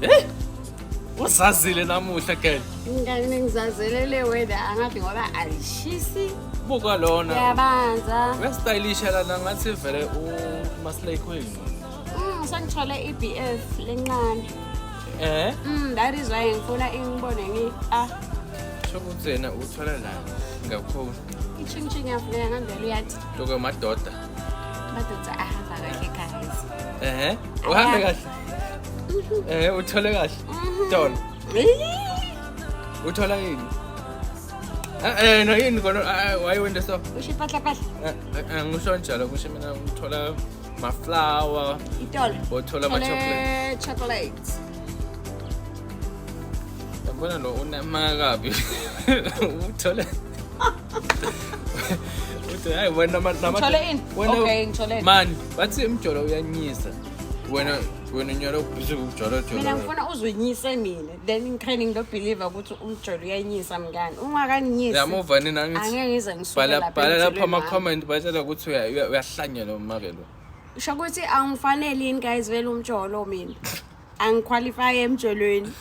Eh? Usazile namuhla girl. Ngani ngizazelele weather angathi ngoba alishisi. Buka lona. Kuyabanza. Uyastylisha lana ngathi vele uMaslay Queen. Sengithole i-BF lencane. Eh? That is why ngifuna ingibone ngi ah. Sho ukuthi yena uthola la ngakhona. I-ching ching yafuneka ngambela uyathi. Lokho madoda. Madoda ahamba kahle guys. Eh? Uhambe kahle. Eh, uthole kahle. Tona. Uthola yini? Eh, eh, no yini kona why wena so? Usho ipahla pahla. Eh, eh, ngisho njalo kusho mina ngithola ma flower, Itolo. uthola ma chocolate. Chocolate. Yabona lo unamanga kabi. Uthole. Uthi hayi wena nama Ngithole ini? Okay, ngithole ini. Man, bathi umjolo uyanyisa. Wena unyolo busy ukujolo jolo. Mina ngifuna uzinyise mina then ngikhane ngidobelieve ukuthi umjolo uyanyisa mngani. Ungakanginyisi. Yamuva nina ngithi Angeke ngize ngisuke bhala lapha bhala lapha emjolweni ama wami. comment batshela ukuthi uyahlanya lo make lo. Usho ukuthi angifanele yini guys vele umjolo mina. Angiqualify emjolweni.